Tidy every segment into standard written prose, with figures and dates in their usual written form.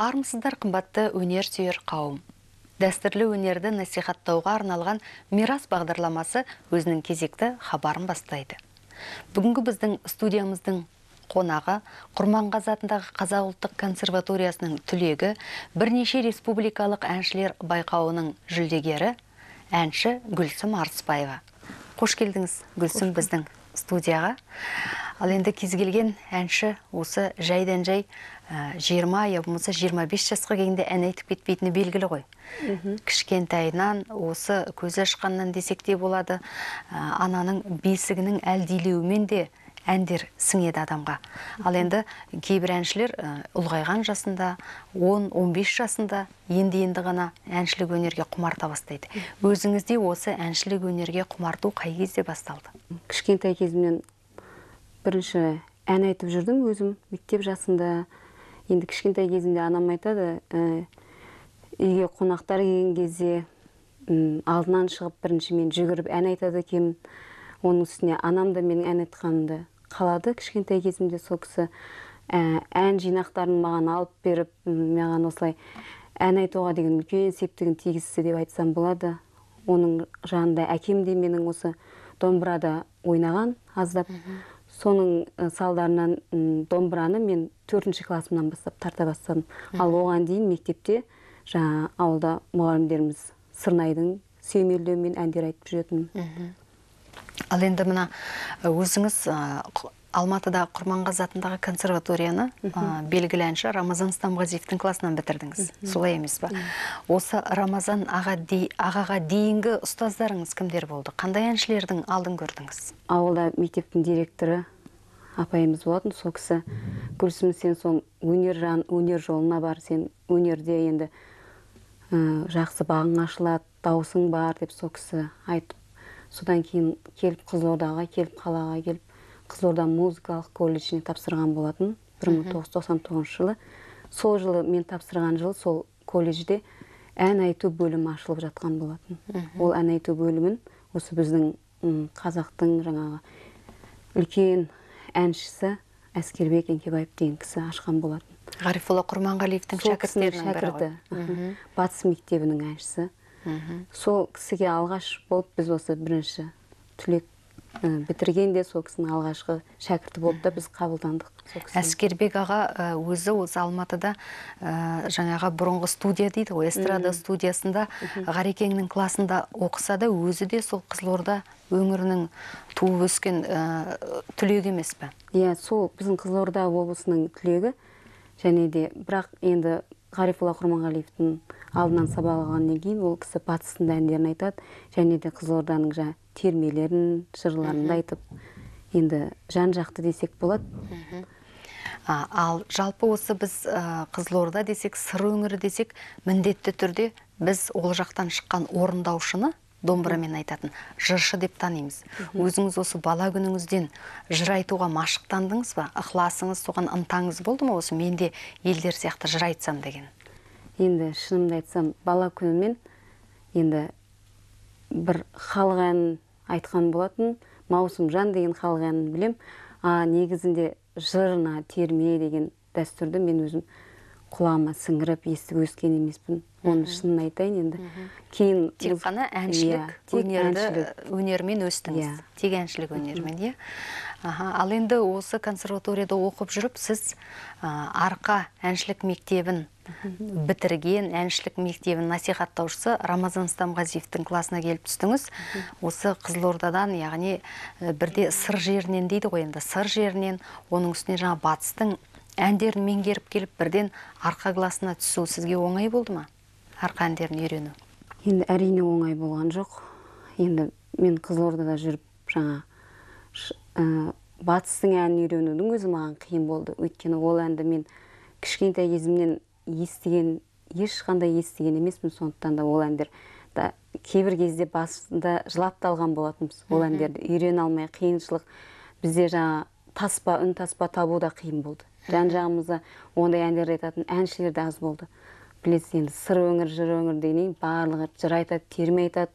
Армысыздар, қымбатты өнер сүйер қауым. Дәстүрлі өнерді насихаттауға арналған Мирас бағдарламасы өзінің кезекті хабарын бастайды. Бүгінгі біздің студиямыздың қонағы Құрманғазы атындағы Қазақ ұлттық консерваториясының түлегі, бірнеше республикалық әншілер байқауының жүлдегері, әнші Гүлсім Арыспаева. Қош келдіңіз, Гүлсім, біздің студияға. Ал енді кез келген әнші осы жайдан жай 20 я болмаса 25 жасқа келгенде ән айтып кетпейтіні белгілі ғой. Кішкентайынан, осы көзі ашқаннан десек те болады, ананың бесігінің әлдилеуімен де әндер сіңеді адамға. Ал енді кейбір әншілер ұлғайған жасында, 10-15 жасында енді-енді ғана әншілік өнерге құмарта бастайды. Өзіңізде осы әншілік өнерге құмарту қай кезде басталды? Кішкентай кезімнен бірінші ән айтып жүрдім өзім мектеп жасында. Енді кішкентай кезімде анам айтады, үйге қонақтар келген кезде алдынан шығып бірінші мен жүгіріп ән айтады екенмін. Оның үстіне анам да менің ән айтқанымды қалады. Кішкентай кезімде сол кісі ән жинақтарын маған алып беріп, маған осылай ән айтуға деген үлкен септігін тигізді деп айтсам болады. Оның жанында әкем де менің осы домбырада ойнаған аздап. Соның салдарынан домбыраны мен 4-ші классымнан бастап тарта бастадым. Ал оған дейін мектепте жаңа ауылда мұғалімдеріміз сырнайдың сүйемелдеуімен әндер айтып жүретінмін. Ал енді мына өзіңіз Алматыда Құрманғазы атындағы консерваторияны белгілі әнші Рамазан Стамғазиевтің классынан бітірдіңіз. Солай емес па? Осы Рамазан ағаға дейінгі ұстаздарыңыз кімдер болды? Қандай әншілердің алдын көрдіңіз? Ауылда мектептің директоры апайымыз болатын. Сол кісі: «Гүлсім, сен сол өнер жолына бар, сен өнерде енді жақсы бағың ашылады, дауысың бар», – деп сол кісі айтып, содан кейін келіп Қызылордаға келіп, қалаға келіп, Қызылорда музыкалық колледжіне тапсырған болатын 1999 жылы. Сол жылы мен тапсырған жылы сол колледжде ән айту бөлімі ашылып жатқан болатын. Ол ән айту бөлімін осы біздің қазақтың жаңағы үлкен әншісі Әскербек Еңкебаев деген кісі ашқан болатын. Ғарифолла Құрманғалиевтің шәкірттерінің бірі ғой. Батыс мектебінің әншісі. Сол кісіге алғаш болып біз осы бірінші түлек бітіргенде сол кісінің алғашқы шәкірті болып та біз қабылдандық. Әскербек аға өзі осы Алматыда жаңағы бұрынғы студия дейді ғой, эстрада студиясында Ғарекеңнің классында оқыса да, өзі де сол Қызылорда өңірінің туып өскен түлегі емес пе? Иә, сол біздің Қызылорда облысының түлегі. Және де бірақ енді Ғарифолла Құрманғалиевтің алдынан сабақ алғаннан кейін ол кісі батыстың да әндерін айтады, және де Қызылорданың жаңа термелерін, жырларын да айтып, енді жан-жақты десек болады. Ал жалпы осы біз Қызылорда десек, Сыр өңірі десек, міндетті түрде біз ол жақтан шыққан орындаушыны домбырамен айтатын жыршы деп танимыз. Өзіңіз осы бала күніңізден жыр айтуға машықтандыңыз ба? Ықыласыңыз, соған ынтаңыз болды ма? Осы мен де елдер сияқты жыр айтсам деген. Енді шынымды айтсам, бала күнімнен енді бір халық әнін айтқан болатын, Маусымжан деген халық әнін білем. Негізінде жырына терме деген дәстүрді мен өзім құлағыма сіңіріп естіп өскен емеспін. Оны шынын айтайын енді. Кейін тек қана әншілік өнермен өстіңіз. Тек әншілік өнермен, иә. Ал енді осы консерваторияда оқып жүріп, сіз Арқа әншілік мектебін бітірген, әншілік мектебін насихаттаушысы Рамазан Стамғазиевтің классына келіп түстіңіз. Осы Қызылордадан, яғни бірде Сыр жерінен дейді ғой енді, Сыр жерінен, оның үстіне жаңа батыстың әндерін меңгеріп келіп, бірден Арқа классына түсу сізге оңай болды ма? Арқа әндерін үйрену? Енді әрине оңай болған жоқ. Енді мен Қызылордада жүріп жаңа батыстың әнін үйренудің өзі маған қиын болды. Өйткені ол әнді мен кішкентай кезімнен естіген, ешқандай естіген емеспін. Сондықтан да ол әндер да кейбір кезде басында жылап та алған болатынбыз. Ол әндерді үйрене алмай қиыншылық. Бізде жаңа таспа, үн таспа табу да қиын болды. Жан жағымызда ондай әндер айтатын әншілер де аз болды. Білесіз енді Сыр өңір, жыр өңір дегеннен барлығы жыр айтады, терме айтады.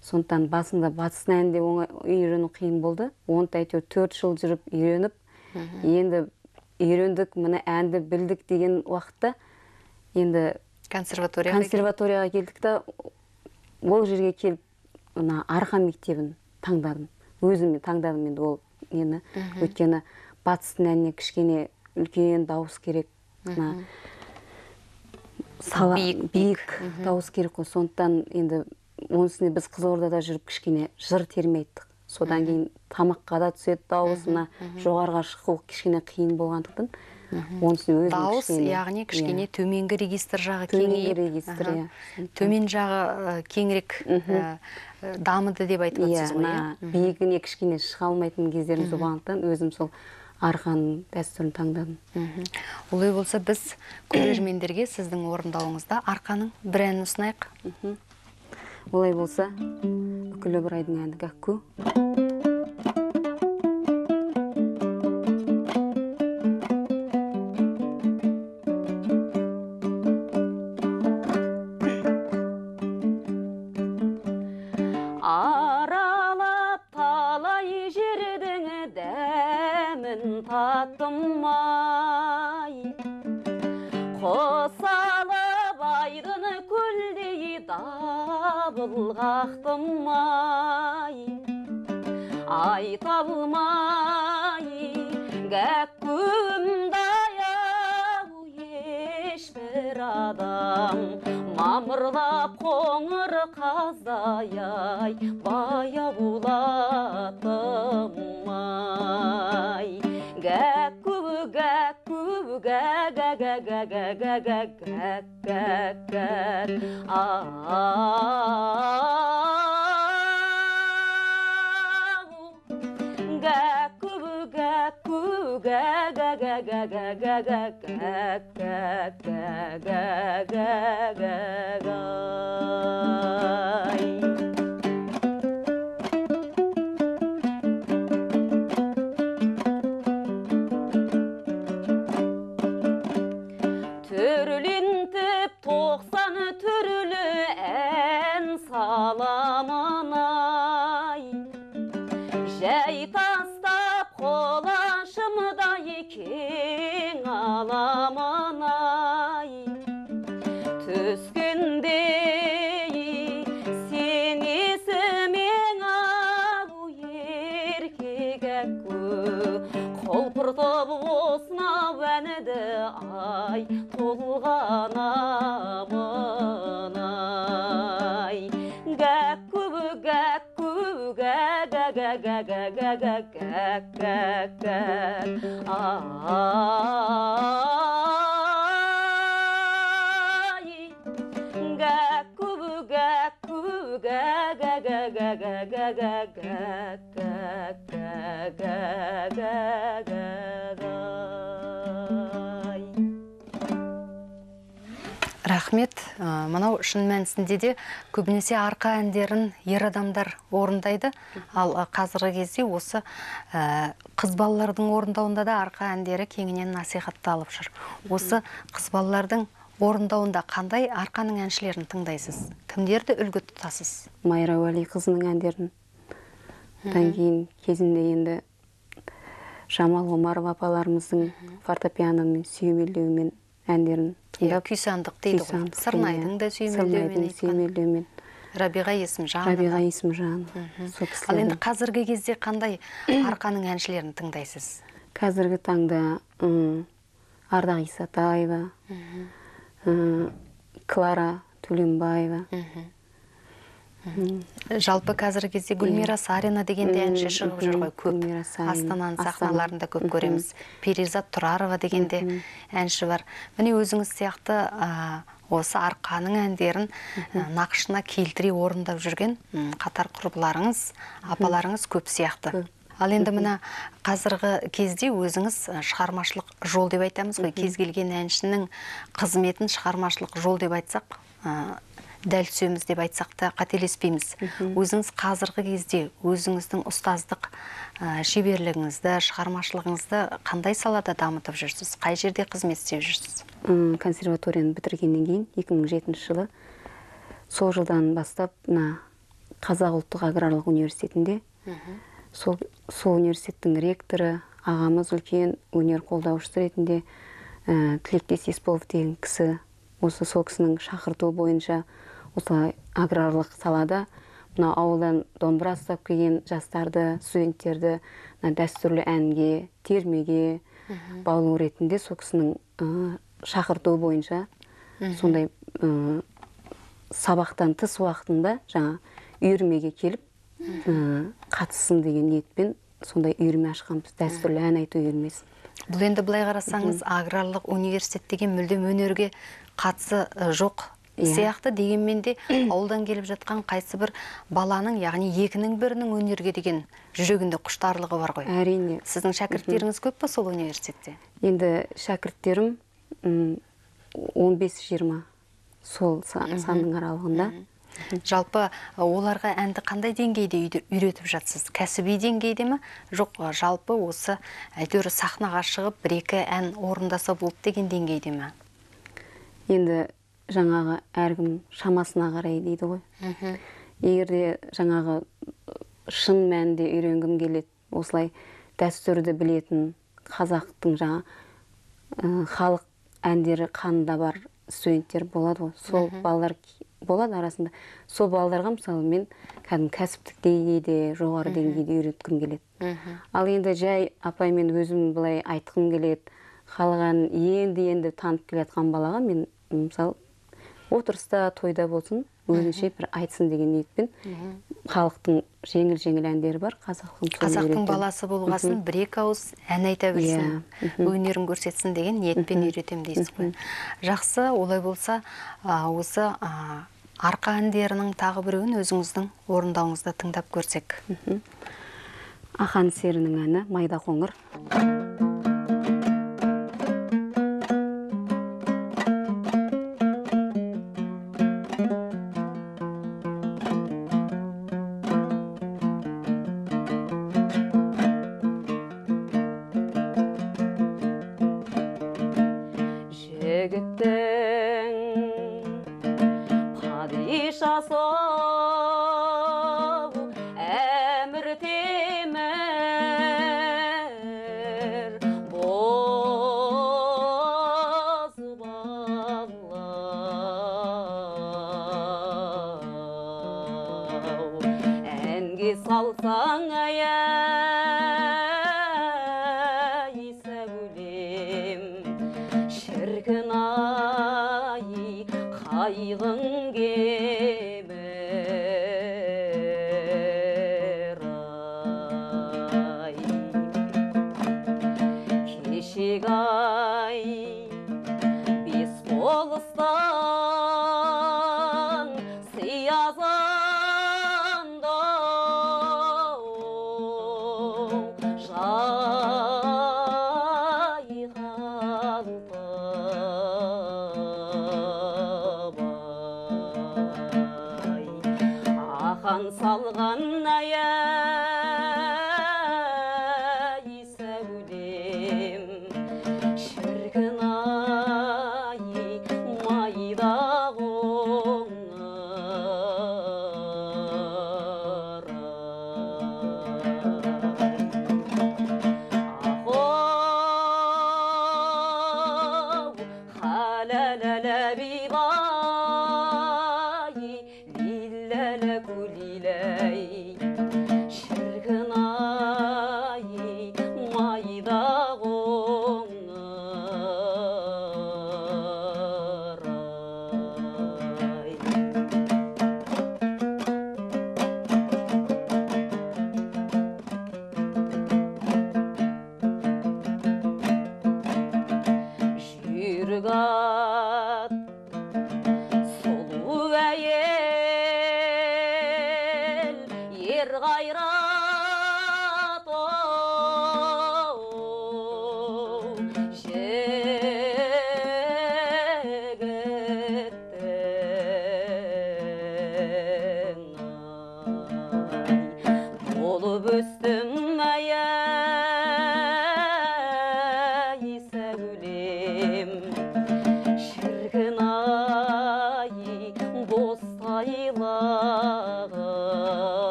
Сондықтан басында батыстың әнін де үйрену қиын болды. Оны да әйтеуір 4 жыл жүріп үйреніп, енді үйрендік, міне әнді білдік деген уақытта Енді консерваторияға келдік та, ол жерге келіп мына арқа мектебін таңдадым. Өзім таңдадым енді ол нені. Өйткені батыстың әніне кішкене үлкен дауыс керек. Мына сала биік дауыс керек қой. Сондықтан енді оның үстіне біз Қызылордада жүріп кішкене жыр терме айттық. Содан кейін тамаққа да түседі дауыс, мына жоғарыға шығу кішкене қиын болғандықтан оның үстіне өзім дауыс, яғни кішкене төменгі регистр жағы кеңейіп, регистр, төмен жағы кеңірек дамыды деп айтып отырсыз ғой, иә? Биігіне кішкене шыға алмайтын кездеріміз болғандықтан өзім сол арқаның дәстүрін таңдадым. Олай болса, біз көрермендерге сіздің орындауыңызда арқаның бір әнін ұсынайық. Олай болса, Үкілі Ыбырайдың әні «Гәкку». Аралап талай жердің дәмін таттым ай, қосалып айдын көлдей дабыл қақтым ай, айта алмай гәккүмдай ау ешбір адам, мамырлап қоңыр қаздай ай, баяулаттым ай. Гәкку, гәкку, гә гә гә гә гә гә гә гә гә гә ау. Гәкку, гәкку, гә гә гә гә гә гә гә гә гә гә гә гә гә гай. Түрлентіп 90 түрлі ән саламын ай, жай тастап қолашымдай кең аламын ай, түскендей сен есімең ау еркек әкку, құлпыртып осынау әнді ай толғанамын ай. Гәкку, гәкку, гә гә гә гә гә гә гә гә гә гә ай. Гәкку, гәкку, гә гә гә гә гә гә гә гә гә гә гә гә гә гай. Рахмет. Мынау шын мәнісінде де көбінесе арқа әндерін ер адамдар орындайды. Ал қазіргі кезде осы қыз балалардың орындауында да арқа әндері кеңінен насихатталып жүр. Осы қыз балалардың орындауында қандай арқаның әншілерін тыңдайсыз? Кімдерді үлгі тұтасыз? Майра Уәлиқызының әндерін. Одан кейін кезінде енді Жамал Омарова апаларымыздың фортепианомен сүйемелдеуімен әндерін тыңдап. Күй сандық дейді ғой. Сырнайдың да сүйемелдеуімен айтқан. Сүйемелдеуімен. Рабиға Есімжанова. Рабиға Есімжанова. Сол Ал енді кісілердің. қазіргі кезде қандай арқаның әншілерін тыңдайсыз? Қазіргі таңда Ардақ Исатаева, Клара Төленбаева. Жалпы қазіргі кезде Гүлмира Сарина деген де әнші шығып жүр ғой көп. Гүлмира Сарина. Астананың Астана. сахналарында көп көреміз. Перизат Тұрарова деген де әнші бар. Міне өзіңіз сияқты осы арқаның әндерін нақышына келтіре орындап жүрген қатар құрбыларыңыз, апаларыңыз көп сияқты. Көп. Ал енді мына қазіргі кезде өзіңіз шығармашылық жол деп айтамыз ғой. Кез келген әншінің қызметін шығармашылық жол деп айтсақ, дәл түсеміз деп айтсақ та қателеспейміз. Өзіңіз қазіргі кезде өзіңіздің ұстаздық шеберлігіңізді, шығармашылығыңызды қандай салада дамытып жүрсіз? Қай жерде қызмет істеп жүрсіз? Консерваторияны бітіргеннен кейін 2007 жылы, сол жылдан бастап мына Қазақ ұлттық аграрлық университетінде сол университеттің ректоры ағамыз үлкен өнер қолдаушысы ретінде Тілектес Есполов деген кісі Осы сол кісінің шақыртуы бойынша осылай аграрлық салада мына ауылдан домбыра ұстап келген жастарды, студенттерді дәстүрлі әнге, термеге баулу ретінде сол кісінің шақыртуы бойынша сондай сабақтан тыс уақытында жаңа үйірмеге келіп қатыссын деген ниетпен сондай үйірме ашқанбыз, дәстүрлі ән айту үйірмесі. Бұл енді былай қарасаңыз, аграрлық университет деген мүлдем өнерге қатысы жоқ сияқты, дегенмен де ауылдан келіп жатқан қайсы бір баланың, яғни екінің бірінің өнерге деген жүрегінде құштарлығы бар ғой. Әрине. Сіздің шәкірттеріңіз көп па сол университетте? Енді шәкірттерім 15-20 сол санның аралығында. Жалпы оларға әнді қандай деңгейде үйретіп жатсыз? Кәсіби деңгейде ме? Жоқ, жалпы осы әйтеуір сахнаға шығып бір-екі ән орындаса болды деген деңгейде ме? Енді жаңағы әркім шамасына қарай дейді ғой. Егер де жаңағы шын мәнінде үйренгім келеді, осылай дәстүрді білетін қазақтың жаңа халық әндері қанында бар студенттер болады ғой. Сол балалар болады арасында. Сол балаларға мысалы мен кәдімгі кәсіптік деңгейде, жоғары деңгейде үйреткім келеді. Ал енді жай апай мен өзім былай айтқым келеді, халық әнін енді-енді танып келе жатқан балаға мен мысалы отырыста, тойда болсын, өзінше бір айтсын деген ниетпен халықтың жеңіл-жеңіл әндері бар, қазақтың баласы болғасын бір-екі ауыз ән айта білсін, өнерін көрсетсін деген ниетпен үйретем дейсіз ғой. Жақсы, олай болса, осы арқа әндерінің тағы біреуін өзіңіздің орындауыңызда тыңдап көрсек. Ақан серінің әні Майда қоңыр.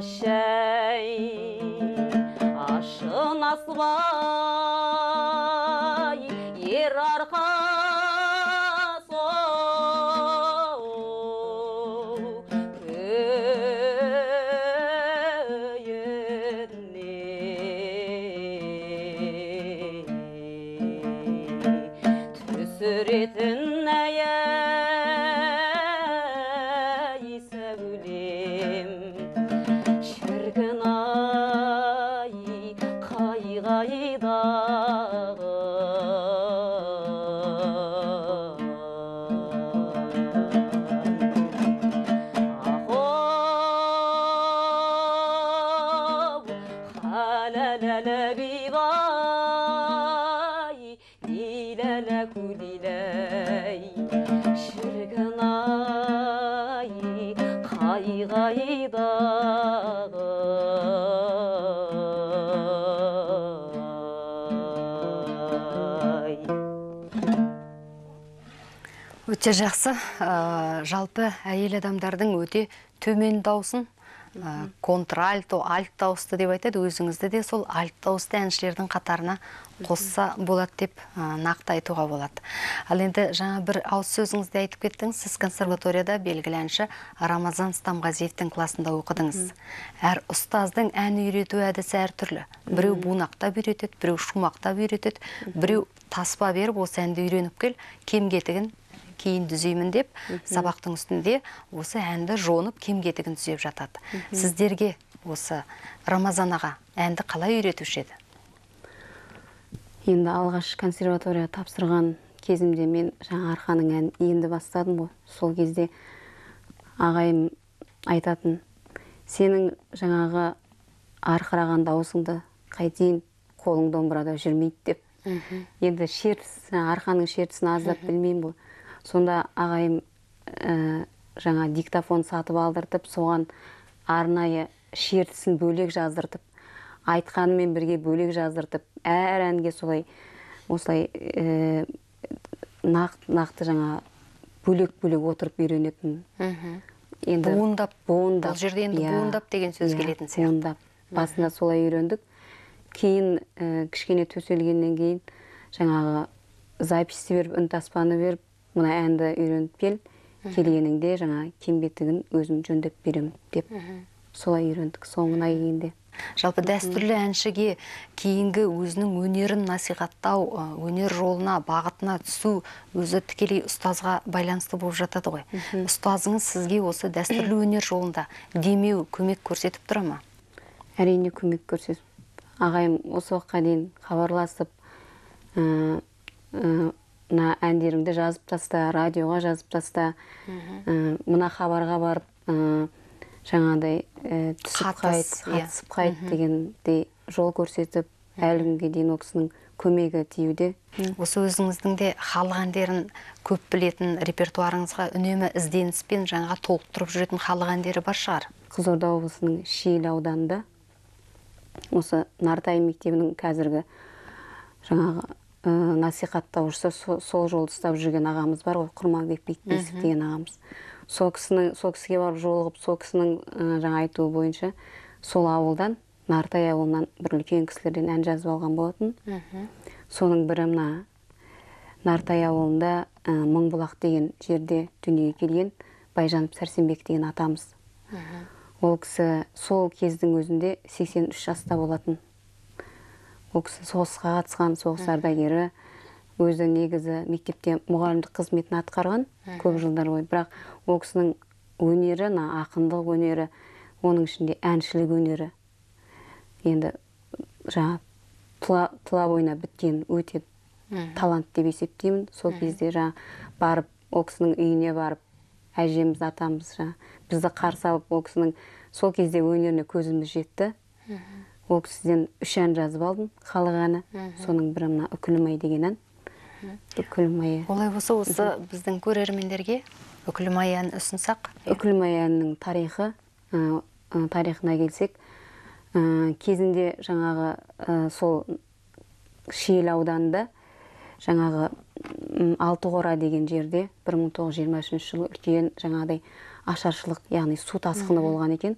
Шай, ашын асылай. Жүретін ай, сәулем, шіркін ай, қай қайдағы. Ахоу, халалала-бибай, диләлә-күдиләй, шіркін ай, қай қайдағы. Өте жақсы. Жалпы әйел адамдардың өте төмен даусын, контральто, альт дауысты деп айтады. Өзіңізді де сол альт дауысты әншілердің қатарына қосса болады деп нақты айтуға болады. Ал енді жаңа бір ауыз сөзіңізде айтып кеттіңіз, сіз консерваторияда белгілі әнші Рамазан Стамғазиевтің классында оқыдыңыз. Әр ұстаздың ән үйрету әдісі әртүрлі. Біреу бунақтап үйретеді, біреу шумақтап үйретеді, біреу таспа беріп осы әнді үйреніп кел, кем кетігін кейін түзеймін деп сабақтың үстінде осы әнді жонып кем кетігін түзеп жатады. Сіздерге осы Рамазан аға әнді қалай үйретуші еді? Енді алғаш консерватория тапсырған кезімде мен жаңа Арқаның әнін енді бастадым ғой. Сол кезде ағайым айтатын, сенің жаңағы арқыраған дауысыңды қайтейін, қолың домбырада жүрмейді деп. Енді шертіс, Арқаның шертісін аздап білмеймін ғой. Сонда ағайым жаңа диктофон сатып алдыртып, соған арнайы шертісін бөлек жаздыртып, айтқанымен бірге бөлек жаздыртып, әр әнге солай осылай нақты жаңа бөлек-бөлек отырып үйренетін. Енді буындап, буындап, бұл жерде енді иә, буындап деген сөз иә, келетін сияқты. Буындап. Басында солай үйрендік. Кейін кішкене төселгеннен кейін жаңағы записьті беріп, үнтаспаны беріп, мына әнді үйреніп кел, келгеніңде жаңа кембетігін өзім жөндеп беремін деп. Солай үйрендік соңына келгенде. Жалпы дәстүрлі әншіге кейінгі өзінің өнерін насихаттау, өнер жолына, бағытына түсу өзі тікелей ұстазға байланысты болып жатады ғой. Ұстазыңыз сізге осы дәстүрлі өнер жолында демеу, көмек көрсетіп тұра ма? Әрине көмек көрсетіп. Ағайым осы уақытқа дейін хабарласып, мына әндеріңді жазып таста, радиоға жазып таста, мына хабарға барып, жаңағыдай, түсіп қайт, Қатыс, иә. қатысып қайт дегендей жол көрсетіп, әлі күнге дейін ол кісінің көмегі тиюде. Осы өзіңіздің де халық әндерін көп білетін репертуарыңызға үнемі ізденіспен жаңа толықтырып жүретін халық әндері бар шығар. Қызылорда облысының Шиелі ауданында осы Нартай мектебінің қазіргі жаңағы насихаттаушысы, сол жолды ұстап жүрген ағамыз бар ғой, Құрманбек Бектесов деген ағамыз. Сол кісіге барып жолығып, сол кісінің жаңа айтуы бойынша сол ауылдан, Нартай ауылынан бір үлкен кісілерден ән жазып алған болатын. Соның бірі мына Нартай ауылында Мыңбұлақ деген жерде дүниеге келген Байжанов Сәрсенбек деген атамыз. Ол кісі сол кездің өзінде 83 жаста болатын. Ол кісі соғысқа қатысқан, соғыс ардагері, өзі негізі мектепте мұғалімдік қызметін атқарған көп жылдар бойы. Бірақ ол кісінің өнері, мына ақындық өнері, оның ішінде әншілік өнері енді жаңа тұла бойына біткен өте талант деп есептеймін. Сол кезде жаңа барып, ол кісінің үйіне барып, әжеміз, атамыз жаңа бізді қарсы алып, ол кісінің сол кезде өнеріне көзіміз жетті. Ол кісіден 3 ән жазып алдым, халық әні. Соның бірі мына Үкілімай деген ән. Үкілімай. Олай болса, осы біздің көрермендерге Үкілімай әнін ұсынсақ? Үкілімай әнінің тарихына келсек, кезінде жаңағы сол Шиелі ауданында жаңағы Алтықора деген жерде бір мың тоғыз жүз жиырма үшінші жылы үлкен жаңағыдай ашаршылық, яғни су тасқыны болған екен.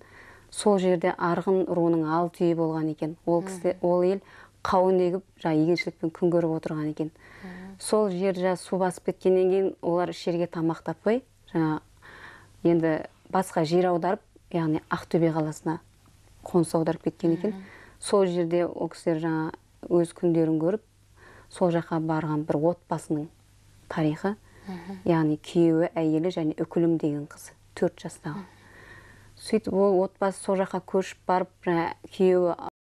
Сол жерде Арғын руының алты үйі болған екен. Ол кісі, ол ел қауын егіп, жаңа егіншілікпен күн көріп отырған екен. Сол жер жаңа су басып кеткеннен кейін олар ішерге тамақ таппай, жаңа енді басқа жер аударып, яғни Ақтөбе қаласына қоныс аударып кеткен екен. Сол жерде ол кісілер жаңа өз күндерін көріп, сол жаққа барған бір отбасының тарихы. Яғни күйеуі, әйелі және Үкілім деген қыз, 4 жастағы. Сөйтіп ол отбасы сол жаққа көшіп барып, жаңа күйеуі